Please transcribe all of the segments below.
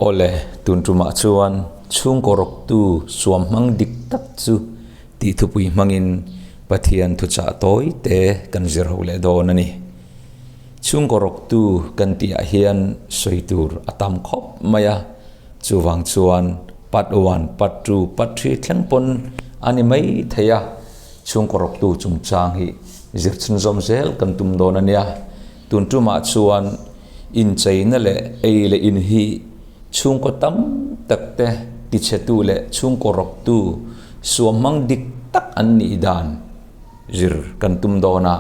Awle, tun tumah chuan chhungkaw rawktu suam hmang dik tak chu tih thupui hmangin Pathian thuchah tawi te kan zir ho leh dawn a ni. Chhungkaw rawktu kan tihah hian sawi tur a tam khawp mai a, chuvang chuan part one, part two, part three thleng pawn a ni mai thei a, chhungkaw rawktu chungchang hi zir chhunzawm zel kan tum dawn a nia. Tun tumah chuan incheina leh ei leh in hi chhungkaw tam tak te tichhetu leh chhungkaw rawktu suamhmang dik tak an nih dan zir kan tum dawn a,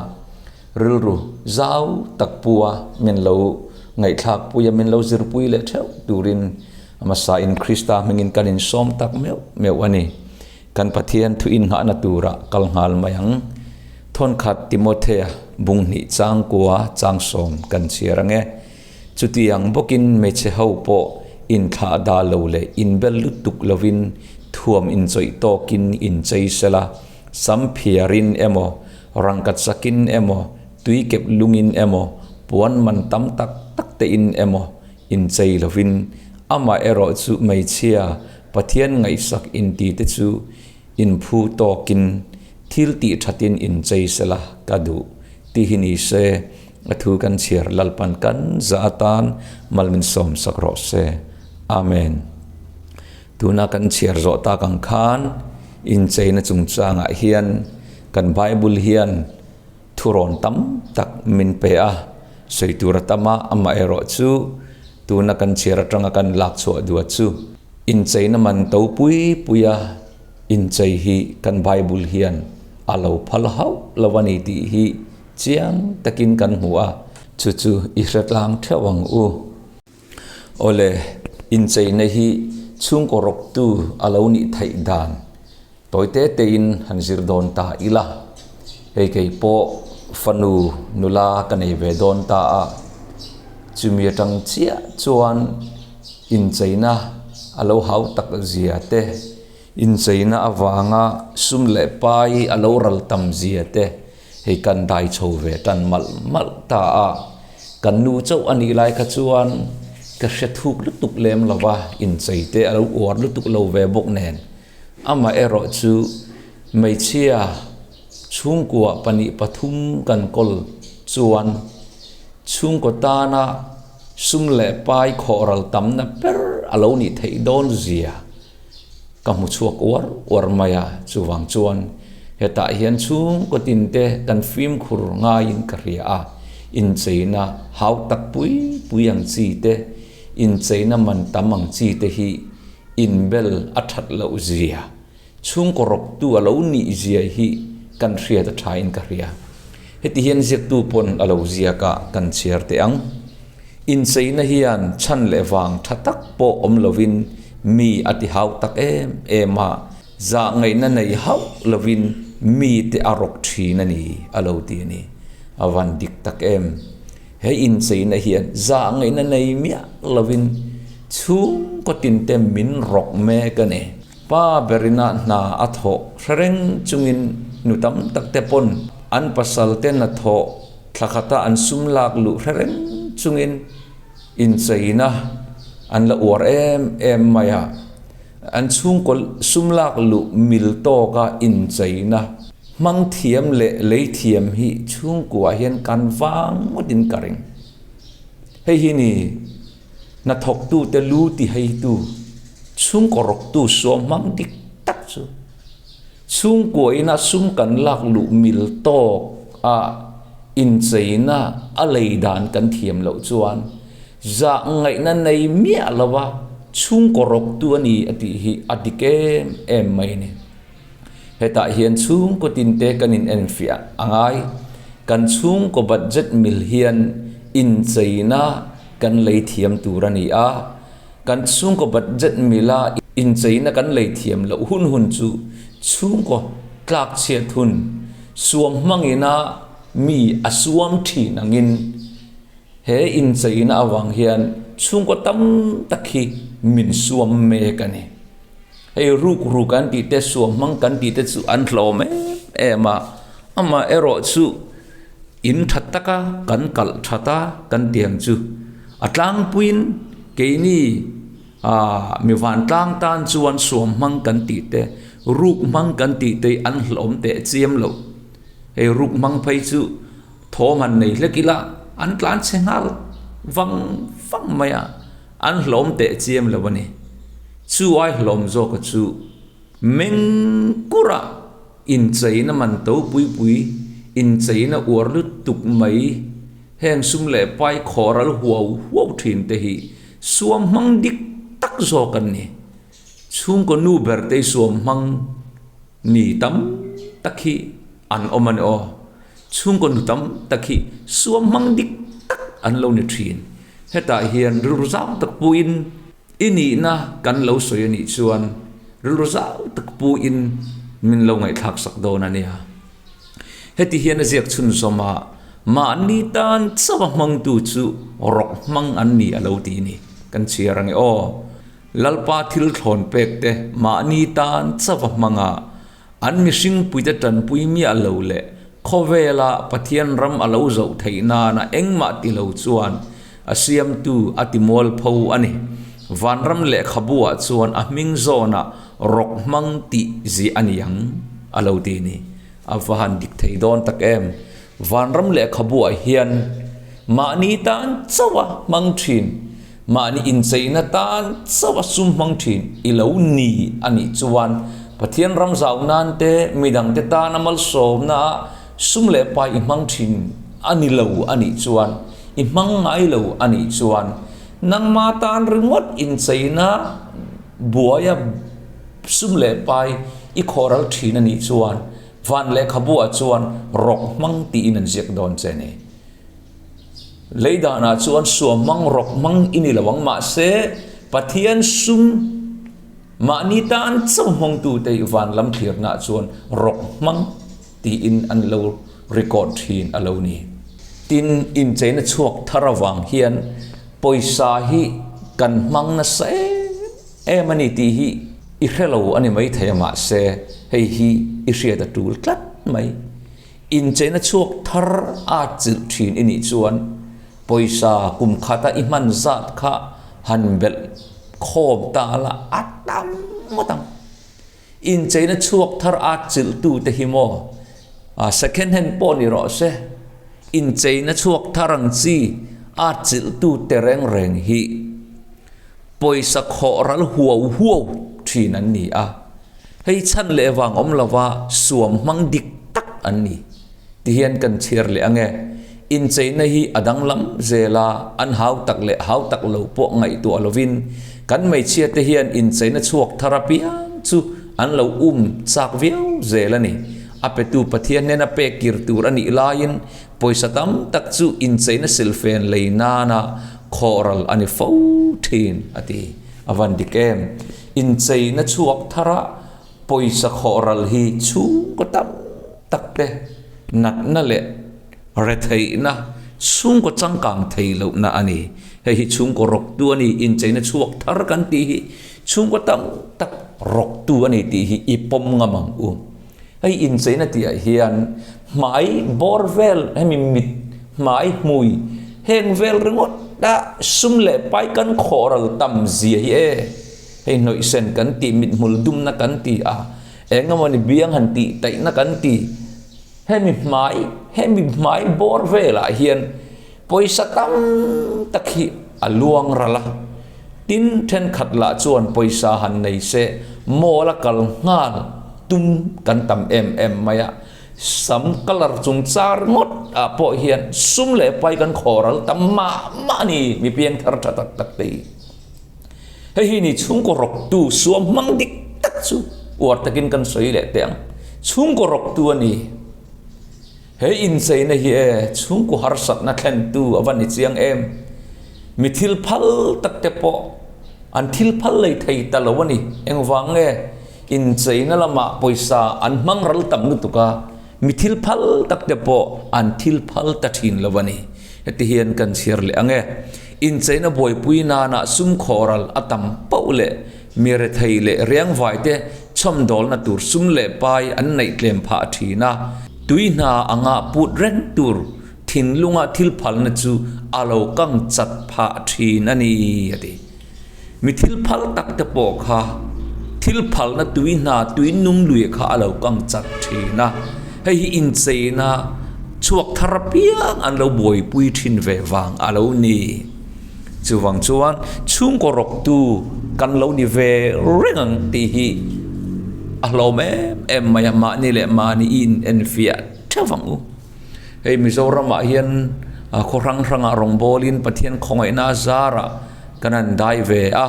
rilru zau tak pua min lo ngaihthlak pui a, min lo zirpui leh theuh turin hmasa in Krista hmingin kan insawm tak meuh meuh a ni. Kan Pathian thu innghahna turah kal nghal mai ang. Thawnkhat Timothea bung hnih changkua changsawm kan chhiar ang e. Chutiang bawkin hmeichhe ho pawh inthlah dah lo leh inbel lutuk lovin thuam inchawih tawkin inchei sela, sam phiarin emaw, rangka chakin emaw, tuikep lungin emaw, puan man tam tak tak tein emaw inchei lovin, amaherawh chu hmeichhia Pathian ngaihsak inti te chu inphu tawkin thil tih thatin inchei sela ka duh ti hi ni se, a thu kan chhiar Lalpan kan za atan mal min sawm sak rawh se. Amen. Tuna kan chhiar zawh tak ang khan incheina chungchangah hian kan Bible hian thurawn tam tak min pe a, sawi tur a tam a, amaherawh chu Tuna kan chhiar atanga kan lak chhuah duat chu incheina man to pui puia inchei hi kan Bible hian a lo phal hauh lo a ni tih hi chiang takin kan hmu a, chu chu i hre tlang theuh ang u. Awle, incheina hi chhungkaw rawktu a lo nih theih dan Tawi te tein han zir dawn ta ila, hei kei pawh fanu nula ka nei ve dawn ta a, chumi atang chiah chuan incheina a lo hau tak zia te, incheina avanga sum leh pai a lo ral tam zia te hei kan dai chho ve tan malh malh ta a, kan nu chauh a nih lai kha chuan ka hre thuk lutuk lem lova, inchei te a lo uar lutuk lo ve bawk nen. Amaherawh chu hmeichhia chhungkua pahnih pathum kan kawl chuan chhungkaw tana sum leh pai khawhral tamna ber a lo nih theih dawn zia ka hmu chhuak uar uar mai a. Chuvang chuan hetah hian chhungkaw tinte kan fimkhur ngaiin ka hria a, incheina hau tak pui pui ang chi te, incheina man tam ang chi te hi Inbel a that loh zia, chhungkaw rawktu a lo nih zia hi kan hriat a tha in ka hria. Heti hian ziaktu pawn a lo ziak a, kan chhiar teh ang. Incheina hian chhan leh vang tha tak pawh awm lovin mi a ti hau tak em em a, zah ngaihna nei hauh lovin mi te a rawk thin a ni a lo ti a ni. A van dik tak em. He incheina hian zah ngaihna nei miah lovin chhungkaw tinte min rawk mek a ni. Pa berina hna a thawh hre reng chungin nu tam tak te pawn an pasal te hna thawh thla khata an sum lak luh hre reng chungin incheina an la uar em em mai a. An chhungkaw sum lak luh mil tawka incheina hmang thiam leh lei thiam hi chhungkuah hian kan vang ngawtin ka ring. Hei hi ni hnathawktute lu ti heitu, chhungkaw rawktu suam hmang dik tak chu chhungkua ina sum kan lak luh mil tawk a incheina a lei dan kan thiam loh chuan Zah ngaihna nei miah lova chhungkaw rawktu a ni a tih hi a dik em em mai a ni. Hetah hian chhungkaw tinte kan inenfiah a ngai. Kan chhungkaw budget mil hian incheina kan lei thiam tur a ni a, kan chhungkaw budget mila incheina kan lei thiam loh hun hun chu chhungkaw tlakchhiat hun suam hmangina mi a suam thin angin, He incheina avang hian chhungkaw tam tak hi min suam mek a ni. Hei ruk ruk an tih te, suam hmang kan tih te chu an hlawm em em a, amah erawh chu in tha taka kan kalh that a kan tiang chu a tlangpuiin keini. Aaa mi vantlang tan chuan suam hmang kan tih te, ruk hmang kan tih te hi an hlawm teh chiam lo. Hei ruk hmang phei chu thawm han nei hlek ila an tlan chhe nghal vang vang mai a, an hlawm teh chiam lo a ni. Chu ai hlawm zawka chu mengkura incheina man to pui pui, incheina uar lutuk mai, heng sum leh pai khawral huau huau thin te hi Suam hmang dik tak zawk an ni. Chhungkaw nu ber te suam hmang ni tam tak hi an awm a ni aw. Chhungkaw nu tam tak hi suam hmang dik tak an lo ni thin. Hetah hian rilru zau tak puin i nihna kan lo sawi a nih chuan rilru zau tak puin min lo ngaihthlak sak dawn a nia. Heti hian a ziak chhunzawm a, Mahni tan chauh a hmangtu chu rawk hmang an ni a lo ti ni. Kan chhiar ang e aw. Lalpa thil thlawn pek te mahni tan chauh a hmang a, an mihring puite tanpui miah lo leh khawvela Pathian ram a lo zoh theih nana engmah ti lo chuan a siamtu a ti mualpho a ni. Vanram lehkhabu ah chuan a hming zawnah rawk hmang tih ziah a ni ang a lo ti ni. A va han dik thei dawn tak em? Vanram lehkhabu ah hian mahni tan chauh a hmang thin, mahni incheina tan chauh a sum hmang thin i lo ni a nih chuan Pathian ram zau nan te midangte tana malsawmna ah sum leh pai i hmang thin a ni lo a nih chuan I hmang ngai lo a nih chuan nangma tan ringawt incheina buaia sum leh pai i khawhral thin a nih chuan van lehkhabuah chuan rawk hmang tiin an ziak dawn che a ni. Lei danah chuan suam hmang rawk hmang i ni lo ang mahse Pathian sum mahni tan chauh hmangtute i van lam thlirnaah chuan rawk hmang tiin an lo record thin a lo ni. Tin, incheina chhuak thar avang hian pawisa hi kan hmang nasa em em a ni tih hi i hre lo a ni maithei a mahse hei hi i hriat a tul tlat mai. Incheina chhuak thar a chilh thin i nih chuan pawisa kum khata i hman zat kha han belh khawm ta la a tam ngawt ang. Incheina chhuak thar a chilhtute hi maw second hand pawh ni rawh se, incheina chhuak thar ang chi a chilhtute reng reng hi pawisa khawh ral huau huau thin an ni a, hei chhan leh vang awm lova suam hmang dik tak an ni ti hian kan chhiar leh ang e. Incheina hi a danglam zel a, an hau tak leh hau tak lo pawh ngaihtuah lovin kan hmeichhia te hian incheina chhuak thar apiang chu an lo um chak viau zel a ni. A petu Pathian hnena pek kir tur a nih laiin pawisa tam tak chu incheina silfen lei nana khawhral a ni fo thin a ti. A van dik em? Incheina chhuak thara pawisa khawhral hi chhungkaw tam tak te natna leh Retheihna, chhungkaw changkang thei lohna a ni. Hei hi chhungkaw rawktu a ni, incheina chhuak thar kan tih hi chhungkaw tam tak rawktu a ni tih hi i pawm ngam ang u. Hei incheina tihah hian hmai bawr vel, hemi mit, hmai, hmui heng vel ringawt a sum leh pai kan khawhral tam zia hi e. Hei hnawihsen kan tih, mithmul dumna kan ti a, eng emawni biang han tih taihna kan ti. Hemi hmai, hemi hmai bawr velah hian pawisa tam tak hi a luang ral a, tin thenkhat lah chuan pawisa han nei se mall a kal nghal tum kan tam em em mai a, sam colour chung char ngawt ah pawh hian sum leh pai kan khawral tam mah mah a ni, mi piangthar tha tak tak te hi. Hei hi ni chhungkaw rawktu suam hmang dik tak chu uar takin kan sawi leh teh ang. Chhungkaw rawktu a ni. He incheina hi e chhungkaw harsatna thlentu a va ni chiang em. Mi thil phal tak te pawh an thil phal lei thei ta lo a ni. Engvang nge incheina lamah pawisa an hmang ral tam lutuk a, mi thil phal tak te pawh an thil phal ta thin lo a ni. Heti hian kan chhiar leh ang e. Incheina buaipui nana sum khawral a tam poh leh mi rethei leh riangvaite chhawmdawlna tur sum leh pai an neih tlem phah thin a. Tui hna anga put reng tur thinlunga thil phalna chu a lo kang chat phah thin a ni, a ti. Mi thil phal tak te pawh kha thil phalna tui hna tui nung lui kha a lo kang chat thin a, hei hi incheina chhuak thar apiang an lo buaipui thin ve vang a lo ni. Chuvang chuan chhungkaw rawktu kan lo ni ve reng ang tih hi a hlawm em em mai a, mahni leh mahni i inenfiah theuh ang u. Hei Mizoramah hian khaw hrang hrangah rawngbawlin Pathian khawngaihna a zarah kan han dai ve a.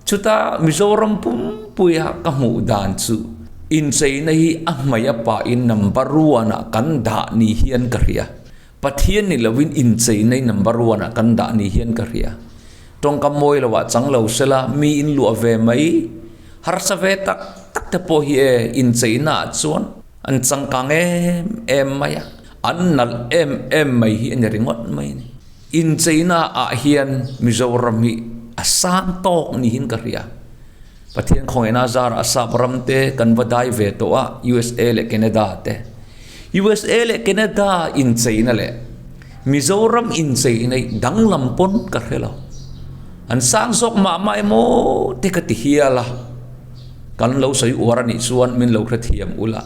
Chuta Mizoram pumpuia ka hmuh dan chu incheina hi a hmei a pahin number one ah kan dah ni hian ka hria. Pathian ni lovin incheina hi number one ah kan dah ni hian ka hria. Tawngkam mawi lo ah chang lo sela mi in luah ve mai harsa ve tak tak te pawh hi e incheina ah chuan An changkang em em mai a, an nalh em em mai hi a ni ringawt mai a ni. Incheina ah hian Mizoram hi a sang tawk niin ka hria. Pathian khawngaihna zarah sap ram te kan va dai ve tawh a, USA leh Canada te. USA leh Canada incheina leh Mizoram incheina hi danglam pawn ka hre lo. An sang zawk mah mah emaw te ka ti hial a. Kan lo sawi uar a nih chuan min lo hrethiam ula.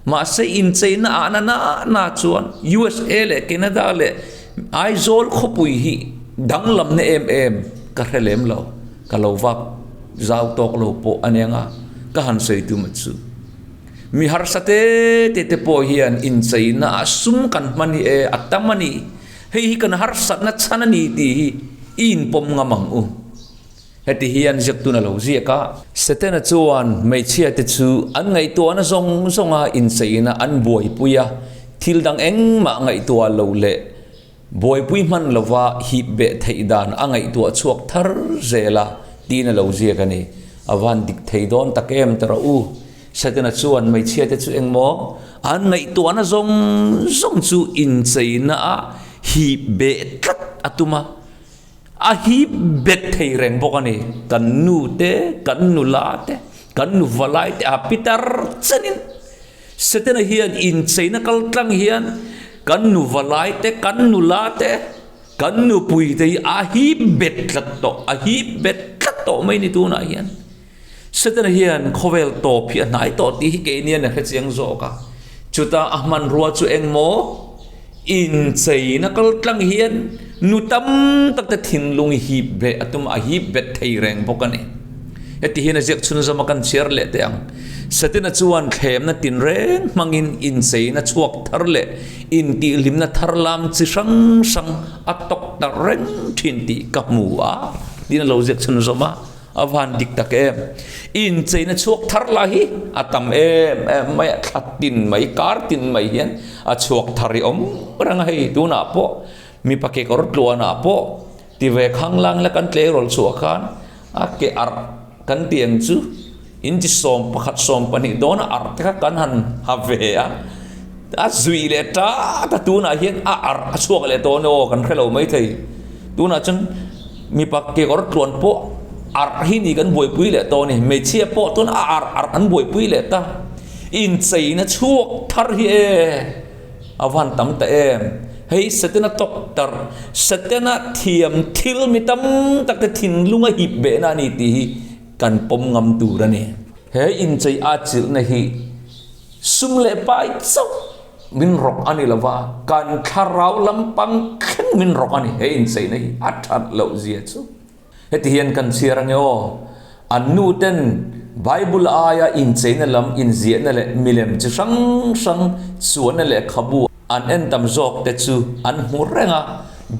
Mahse incheina ah na na na chuan USA leh Canada leh Aizawl khawpui hi danglamna em em ka hre lem lo. Ka lo vak zau tawk lo pawh a nia nga ka han sawi tum a chu. Mi harsa te te te pawh hian incheina ah sum kan hman hi e a tam a ni. Hei hi kan harsatna chhan a ni tih hi i inpawm ngam ang u. Heti hian ziaktun a lo ziak a. Setana chuan hmeichhiate chu an ngaihtuahna zawng zawnga incheina an buaipui a, thil dang engmah ngaihtuah lo leh buaipui hman lova hip beh theih dan a ngaihtuah chhuak thar zel a, tiin a lo ziak a ni. A van dik thei dawn tak em ta rawh u. Setana chuan hmeichhiate chu engmaw an ngaihtuahna zawng zawng chu incheina a hip beh tlat a tum a. A hip bet thei reng bawk a ni. Kan nu te, kan nula te, kan nu valai te a pitar chenin Setana hian incheina kal tlang hian kan nu valai te, kan nula te, kan nupui te hi a hip bet tlat tawh, a hip bet tlat tawh mai ni tunah hian. Setana hian khawvel tawp hi a hnai tawh tih hi keini a hrechiang zawk a. Chuta a hmanrua chu engmaw? Incheina kal tlang hian nu tam tak te thinlung hip ve a tum a, a hip bet thei reng bawk a ni. Heti hian a ziak chhunzawm a kan chhiar leh teh ang. Setana chuan thlemna tinreng hmangin incheina chhuak thar leh intihhlimna thar lam chi hrang hrang a tawk ta reng thin tih ka hmu a, tiin a lo ziak chhunzawm a. A van dik tak em? Incheina chhuak thar lah hi a tam em em mai a, thla tin mai, kar tin mai hian a chhuak thar i awm reng a hei. Tunah pawh mipa kekawr tluanah pawh ti ve khanglang la kan tleirawl chhuah khan a ke arh kan tih ang chu inti 11 12 dawna arh te kha kan han ha ve a, a zui leh tat a tunah hian a arh a chhuak leh tawh a ni aw kan hre lo maithei. Tunah chuan. Mipa kekawr tluan pawh arh hi ni kan buaipui leh tawh a ni. Hmeichhia pawh chuan a arh arh an buaipui leh ta. Incheina chhuak thar hi e a van tam ta em. Hei Setana tawk tar, Setana thiam thil mi tam tak te thinlung a hip behna a ni tih hi kan pawm ngam tur a ni. He inchei atchilhna hi sum leh pai chauh. Min rawk a ni lo va, kan thlarau lampang thleng min rawk a ni. He incheina hi a that loh zia chu. Heti hian kan chhiar ange aw, an nu ten Bible aia incheina lam inziahna leh milem chi hrang hrang chuanna lehkhabu an en tam zawk te chu an hmu reng a,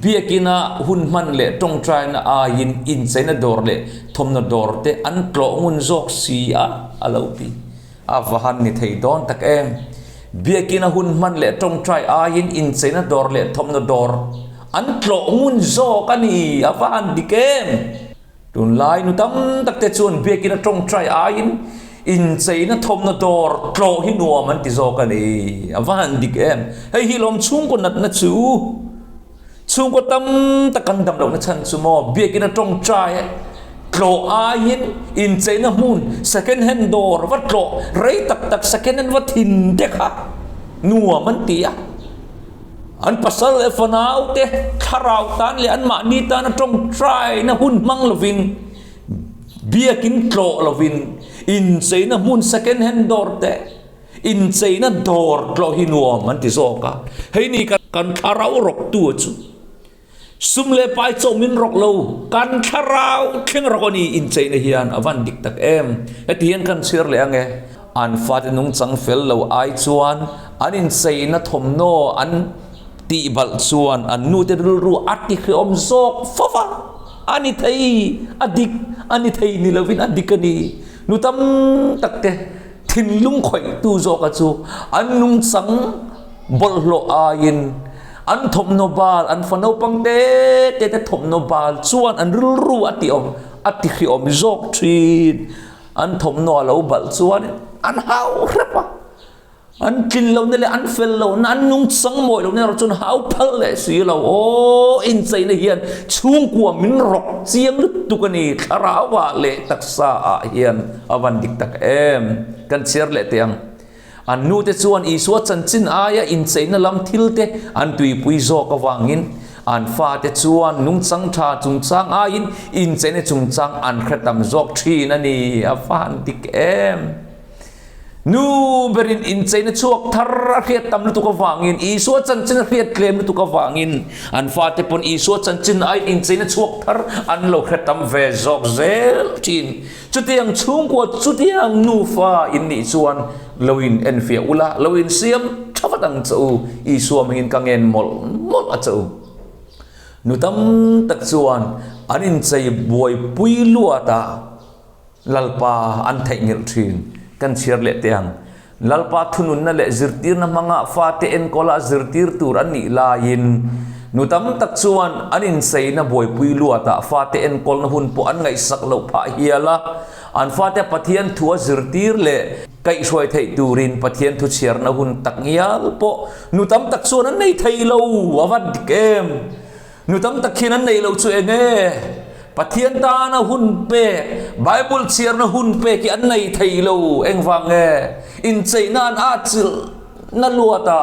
biakina hun hman leh tawngtaina aiin incheina dawr leh thawmhnaw dawr te an tlawh ngun zawk si a, a lo ti. A va han ni thei dawn tak em? Biakina hun hman leh tawngtai aiin incheina dawr leh thawmhnaw dawr an tlawh ngun zawk a ni. A va han dik em? Tunlai nu tam tak te chuan biakina tawngtai aiin incheina thawmhnaw dawr tlawh hi nuam an ti zawk a ni. A va han dik em? Hei hi lawm chhungkaw natna chu. Chhungkaw tam tak kan dam lohna chhan chu maw biakina tawngtai tlawh aiin incheina hmun second hand dawr va tlawh rei tak tak second hand va thin te kha nuam an ti a. An pasal leh fanau te thlarau tan leh anmahni tana tawngtaina hun hmang lovin. Biakin tlawh lovin incheina hmun second hand dawr te, incheina dawr tlawh hi nuam an ti zawk a. Hei ni kan thlarau rawktu chu sum leh pai chauh min rawk lo, kan thlarau thleng rawk a ni incheina hian a van dik tak em. Heti hian kan chhiar leh ang e. An fate nungchang fel lo ai chuan an incheina thawmhnaw an tih balh chuan an nute rilru a tihrehawm zawk fo va, a ni thei, a dik, a ni thei ni lovin a dik a ni. Nu tam tak te thinlung khawihtu zawka chu an nungchang bawlhhlawh aiin an thawmhnaw bal, an fa naupang te te te thawmhnaw bal chuan an rilru a tiawm, a tihrehawm zawk thin. An thawmhnaw a lo balh chuan an hau hrep a, an tlin lohna leh an fel lohna, an nungchang mawi lohna erawh chuan hau phal leh si lo. Aw, incheina hian chhungkua min rawk chiang lutuk a ni, thlarauah leh taksaah hian a van dik tak em. Kan chhiar leh teh ang. An nute chuan Isua chanchin aia incheina lam thilte an tuipui zawk avangin an fate chuan nungchang tha chungchang aiin incheina chungchang an hre tam zawk thin a ni. A va han dik em! Nu berin incheina chhuak thar a hriat tam lutuk avangin, Isua chanchin a hriat tlem lutuk avangin an fate pawn Isua chanchin aiin incheina chhuak thar an lo hre tam ve zawk zel thin. Chutiang chhungkua chutiang nufa in nih chuan lo in enfiah ula, lo in siam tha vat ang che u, Isua hmingin ka ngen mawlh mawlh a che u. Nu tam tak chuan an inchei buaipui luat a, Lalpa an theihnghilh thin. Kan chhiar leh teh ang. Lalpa thununna leh zirtirna hmanga fate enkawla zirtir tur an nih laiin nu tam tak chuan an incheina buaipui luatah fate enkawlna hun pawh an ngaihsak loh phah hial a. An fate Pathian thua zirtir leh kaihhruai theih turin Pathian thu chhiarna hun tak ngial pawh nu tam tak chuan an nei thei lo. A va dik em! Nu tam tak hian an neih loh chu eng nge? Pathian tana hun pek, Bible chhiarna hun pek hi an nei thei lo. Engvang nge? Incheina an atchilh na luat a,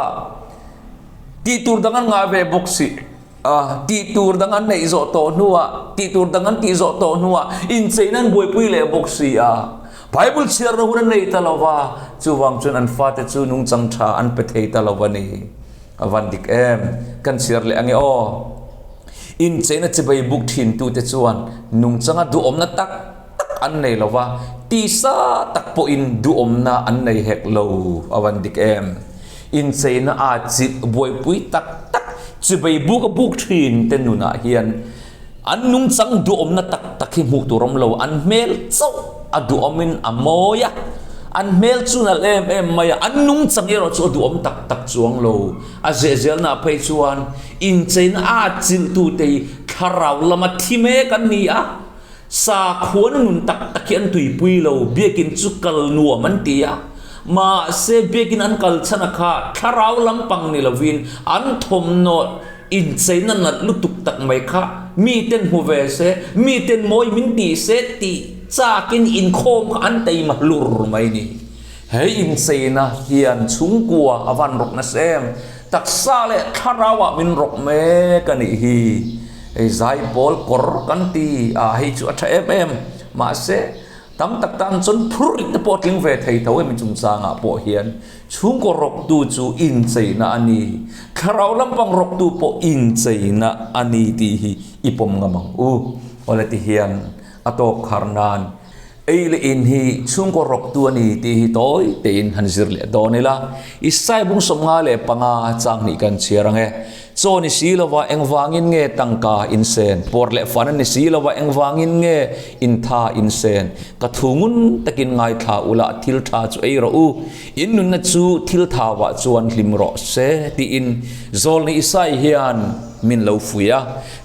tih tur dang an ngah ve bawk si. A, tih tur dang an neih zawh tawh hnuah, tih tur dang an tih zawh tawh hnuah incheina an buaipui leh bawk si a. Bible chhiarna hun an nei ta lo va, chuvang chuan an fate chu nungchang tha an pe thei ta lo a ni. A van dik em? Kan chhiar leh ange aw. Incheina chibai buk thintute chuan nungchanga duhawmna tak tak an nei lo va, tisa tak pawhin duhawmna an nei hek lo. A van dik em? Incheina a chilh buaipui tak tak chibai buk a buk thinte nunah hian an nungchang duhawmna tak tak hi hmuh tur awm lo, an hmel chauh a duhawmin a mawi a, an hmel chu nalh em em mai a, an nungchang erawh chu a duhawm tak tak chuang lo. A zehzelnaah phei chuan incheina a chilhtute hi thlarau lama thi mek an ni a, sakhuana nun tak tak hi an tuipui lo, biakin chu kal nuam an ti a, mahse biakin an kal chhan a kha thlarau lampang ni lovin an thawmhnaw Incheina nalh lutuk tak mai kha miten hmu ve se, miten mawi min ti se tih chakin inkhawm kha an teima hlur mai ni. He incheina hian chhungkua a van rawk nasa em? Taksa leh thlarauah min rawk mek a nih hi. Hei zaipawl kawr kan ti a, hei chu a tha em em. Mahse, tam tak tan chuan phur rit te pawh a tling ve thei tho hemi chungchangah pawh hian. Chhungkaw rawktu chu incheina a ni. Thlarau lampang rawktu pawh incheina a ni tih hi i pawm ngam ang u. Awle ti hian a tawp khar nan ei leh in hi chhungkaw rawktu a ni tih hi tawi tein han zir leh dawn ila. Isai bung 55 chang hnih kan chhiar ang e. Chaw ni si lova engvangin nge tangka in sen? Pawr leh fan a ni si lova engvangin nge in tha in sen? Ka thu ngun takin ngaithla ula thil tha chu ei rawh u. In nunna chu thil thauah chuan hlim rawh se tiin Zawlni Isai hian min lo fuih a.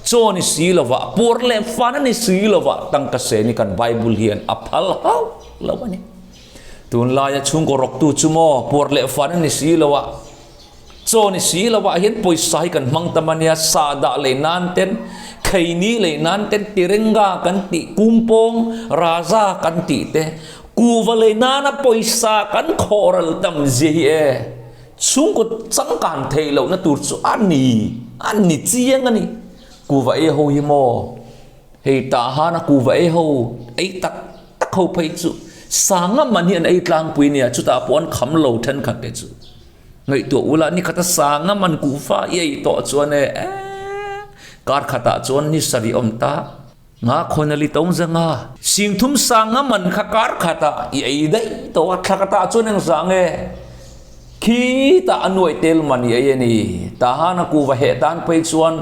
Chaw ni si lova pawr leh fan a ni si lova tangka sen hi kan Bible hian a phal hauh lo a ni. Tunlaia chhungkaw rawktu chu maw pawr leh fan a ni si lova, Chaw ni si lo ah hian pawisa hi kan hmang tam a nia, sahdah lei nan ten, kheini lei nan ten, tirenga kan tih, kumpawng, raza kan tih te, kuva lei nana pawisa kan khawhral tam zia hi e, chhungkaw changkan theih lohna tur chu a ni, a ni chiang a ni. Kuva ei ho hi maw? Hei Tahana kuva ei ho ei tak tak ho phei chu sanga man hi an ei tlangpui nia chutah pawh an kham lo thenkhat te chu. Ngaihtuah ula ni khata sanga man kuva i ei tawh chuan e kar khatah chuan ni sarih awm ta. Nga khawn a li tawng zanga. Singthum sanga man kha kar khatah i ei daih tawh a, thla khatah chuan engzah nge khitah a nuaih tel man i ei a ni. Tahana kuva heh tan phei chuan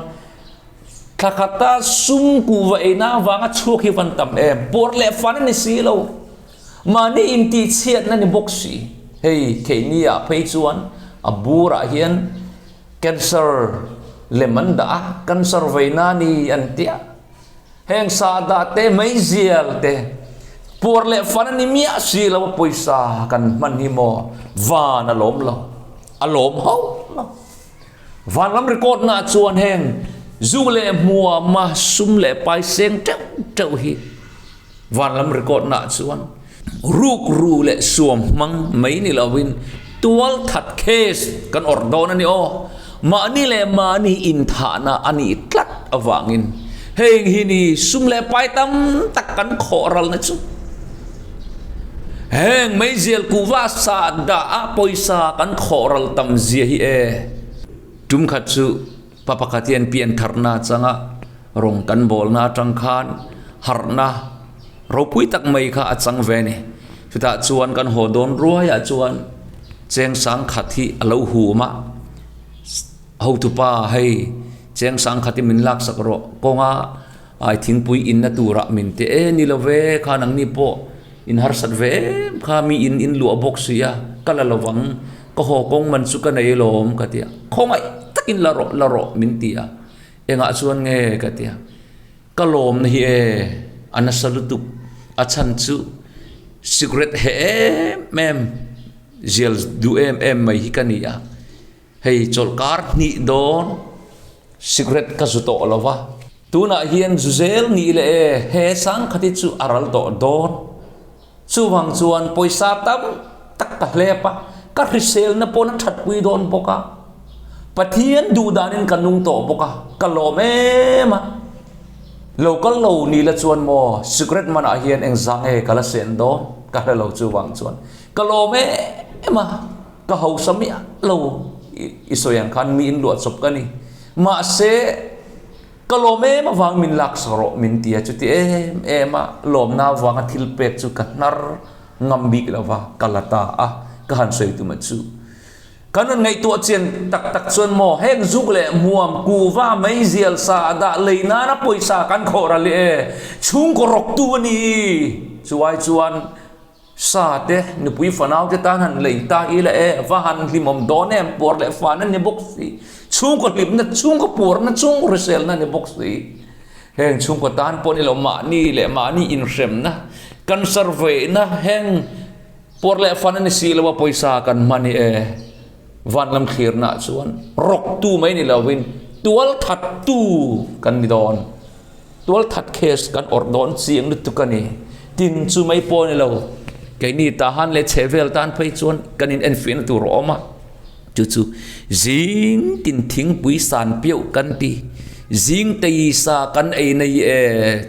Thla khata sum kuhva eina avanga chhuak hi van tam em? Pawr leh fan a ni si lo. Mahni intihchhiatna ni bawk si. Hei theihni ah phei chuan a burah hian cancer lem an dah a, cancer veina a ni an ti a. Heng sahdah te, meizial te, puar leh fan a ni miah si lo a pawisa kan hman hi maw van a lawm lo, a lawm hauh lo. Vanram record na chuan heng zu leh hmuama sum leh pai seng teuh teuh hi vanlam record na chuan ruk ru leh suam hmang mai ni lovin tual that case kan awrh dawn a ni aw. Mahni leh mahni inthahna a nih tlat avangin heng hi ni sum leh pai tam tak kan khawh ralna chu. Heng meizial kuhva sa dah a pawisa kan khawh ral tam zia hi e. Tum khat chu pa pakhat hian pian tharna changa rawng kan bawlna atang khan harhna ropui tak mai kha a chang ve a ni. Chutah chuan kan haw dawn ruaiah chuan cheng sang khat hi a lo hum a, hotupa hei cheng sang khat hi min laksak rawh kawnga Ai thingpui inna turah min ti e ni lo ve, kha nangni pawh in harsat ve em kha mi in in luah bawk si a, ka la lovang, ka haw kawng man chu ka nei alawm ka ti a, khawngaih takin la rawh la rawh min ti a, engah chuan nge ka ti a, ka lawmna hi e a nasa lutuk, a chhan chu cigarette heh em em, zial duh em em mai hi ka ni a. Hei chawlhkar hnih dawn cigarette ka zu tawh lo va, tunah hian zu zel nih leh e, he sangkhat hi chu a ral tawh dawn. Chuvang chuan pawisa tam tak ka hlep a, ka hriselna pawn a thatpui dawn bawk a, Pathian duh danin ka nung tawh bawk a, ka lawm em a. Lo kal lo nih la chuan maw cigarette manah hian engzah nge ka la sen dawn ka hre lo chuvang chuan ka lawm em a. Ka hausa miah lo i sawi ang khan mi in luah chawp ka ni. Mahse, ka lawm em avang min lak sa rawh min ti a, chuti em em a lawmna avanga thil pek chu ka hnar ngam bik lo va, ka la ta a, ka han sawi tum a chu. Kan rawn ngaihtuah chian tak tak chuan maw heng zuk leh hmuam kuhva meizial sa dah lei nana pawisa kan khawh ral i e, chhungkaw rawktu a ni. Chuai chuan Sa te, nupui fanau te tan han lei ta ila e, va han hlimawm dawn em, puar leh fan a ni bawk si, chhungkaw hlimna, chhungkaw puarna, chhungkaw hriselna a ni bawk si. Heng chhungkaw tan pawh ni lo mahni leh mahni inhremna, cancer veihna, heng puar leh fan a ni si lo a pawisa kan hman hi e, van lam thlirna ah chuan rawktu mai ni lovin tualthattu kan ni dawn. Tualthat case kan awrh dawn chiang lutuk a ni. Tin, chu mai pawh a ni lo. Keini Tahan leh chhehvel tan phei chuan kan in enfiahna tur a awm a. Chu chu zing tin thingpui san piauh kan ti. Zing tei sa kan ei nei e,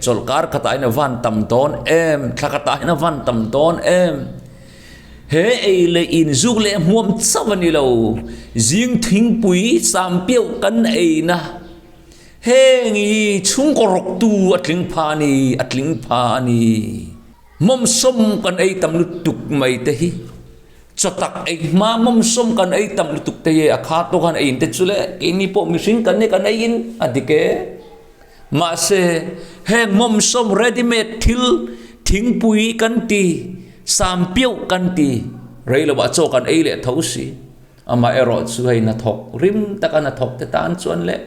chawlhkar khatah hian a van tam dawn em, thla khatah hian a van tam dawn em. He ei leh inzuk leh hmuam chauh a ni lo. Zing thingpui san piauh kan eina. Heng hi chhungkaw rawktu a tling pha a ni, a tling pha a ni. Mawmsawm kan ei tam lutuk mai te hi, chawtak ei hma mawmsawm kan ei tam lutuk te hi a kha tawk han eiin te chu le keini pawh mihring kan nia kan eiin a dik e. Mahse, heng mawmsawm ready made thil thingpui kan ti, sampiauh kan ti, rei lovah chaw kan ei leh tho si. Amaherawh chu hei hnathawk rim taka hnathawk te tan chuan leh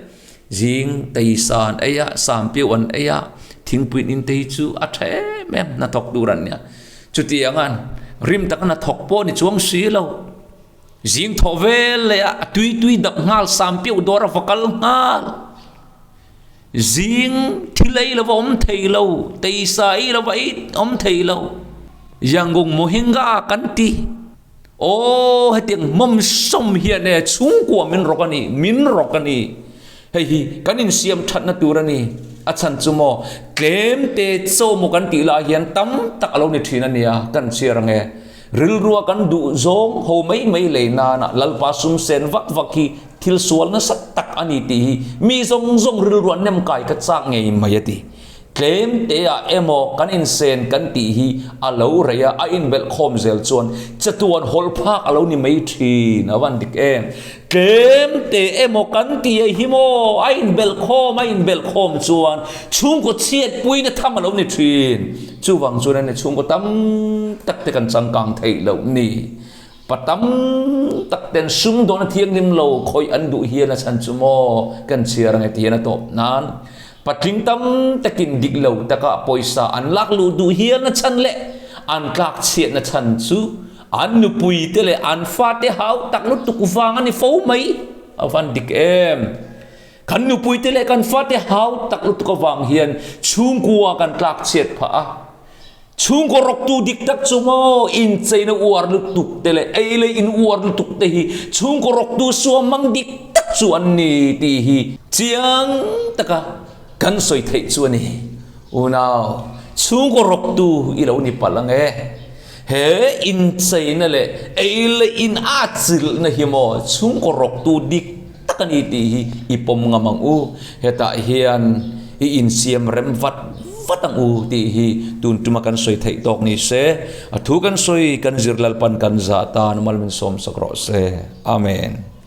zing tei sa an ei a, sampiau an ei a, thingpui in te hi chu a tha em em hnathawk tur an nia. Chutiang a rim taka hnathawk pawh ni chuang si lo. Zing thawh vel leh a tui tui dap nghal sampiau dawr a va kal nghal. Zing thil ei lova awm thei lo, tei sa ei lova ei awm thei lo. Yangon Mohinga kan ti. Aw, hetiang hmawm sawm hian e chhungkua min rawk a ni, min rawk a ni. Hei hi kan insiam thatna tur a ni. A chhan chu maw, tlem te chaw maw kan tih lai hian tam tak a lo ni thin a nia, kan chhiar ang e. Rilrua kan duh zawng ho mai mai lei nana Lalpa sum sen vak vak hi thil sual nasa tak a ni tih hi mi zawng zawng rilrua nem kai ka chak ngei mai a ti. Tlem teah emaw kan insen kan tih hi a lo rei a, a inbelh khawm zel chuan chatuan hawlh phak a lo ni mai thin a van dik em. Tlem te emaw kan tih hi maw a inbelh khawm a inbelh khawm chuan chhungkaw chhiatpuina tham a lo ni thin. Chuvang chuan a ni chhungkaw tam tak te kan changkang theih loh ni. Pa tam tak ten sumdawn a thianghlim lo khawih an duh hian a chhan chu maw kan chhiar ang e ti hian a tawp nan. Patling tam takin dik lo taka pawisa an lak luh duh hial na chhan leh an tlak chhiat na chhan chu an nupui te leh an fate hau tak lutuk vang a ni fo mai. A van dik em? Kan nupui te leh kan fate hau tak lutuk avang hian chhungkua kan tlak chhiat phah a. Chhungkaw rawktu dik tak chu maw incheina uar lutuk te leh ei leh in uar lutuk te hi chhungkaw rawktu suamang dik tak chu an ni tih hi chiang taka kan sawi theih chu a ni. Unau, chhungkaw rawktu i lo ni palh ang e. He incheina leh ei leh in atchilhna hi maw chhungkaw rawktu dik tak a ni tih hi i pawm ngam ang u. Hetah hian i insiam rem vat vat ang u tih hi tun tuma kan sawi theih tawk ni se. A thu kan sawi kan zir Lalpan kan zah tan mal min sawmsak rawh se. Amen.